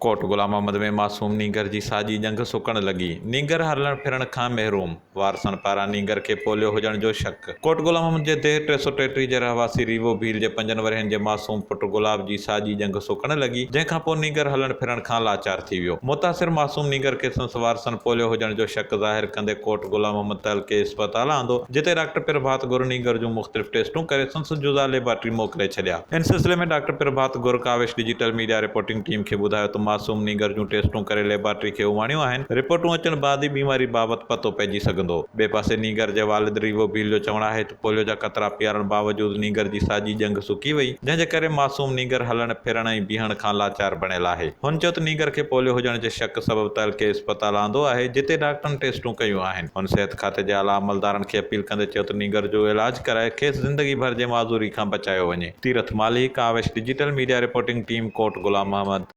ڪوٽ غلام محمد ۾ معصوم نينگر جي ساڄي ڄنگهه سڪڻ لڳي، نينگر هلڻ ڦرڻ کان محروم، وارثن پاران نينگر کي پوليو هجڻ جو شڪ. ڪوٽ غلام محمد جي ديهه 333 جي رهواسي ريوو ڀيل جي پنجن ورهين جي معصوم پٽ گلاب جي ساڄي ڄنگهه سڪڻ لڳي، جنهن کانپوء نينگر هلڻ ڦرڻ کان لاچار ٿي ويو. متاثر معصوم نينگر کي سندس وارثن پوليو هجڻ جو شڪ ظاهر ڪندي ڪوٽ غلام محمد تعلقي اسپتال آندو، جتي ڊاڪٽر پرڀات گر نينگر جون مختلف ٽيسٽون ڪري سندس جزا ليبارٽري موڪلي ڇڏيا. ان سلسلي ۾ doctor Prabhat Gur Kawish digital media reporting team کي ٻڌايو ته معصوم نينگر جون ٽيسٽون ڪري ليبارٽري کي اماڻيون آهن، رپورٽون اچڻ بعد ئي بيماري بابت پتو پئجي سگهندو. ٻئي پاسي نينگر جي والد ريوو ڀيل جو چوڻ آهي ته پوليو جا قطرا پيارڻ باوجود نينگر جي ساڄي ڄنگهه سڪي وئي، جنهن جي ڪري معصوم نينگر هلڻ، ڦرڻ ۽ بيهڻ کان لاچار بڻيل آهي. هن چيو ته نينگر کي پوليو هجڻ جي شڪ سبب تعلقي اسپتال آندو آهي، جتي ڊاڪٽرن ٽيسٽون ڪيون آهن. هن صحت کاتي جي اعليٰ عملدارن کي اپيل ڪندي چيو ته نينگر جو علاج ڪرائي کيس زندگي ڀر جي معذوري کان بچايو وڃي. Tirath Malhi, Kawish digital media reporting team, Kot Ghulam Muhammad.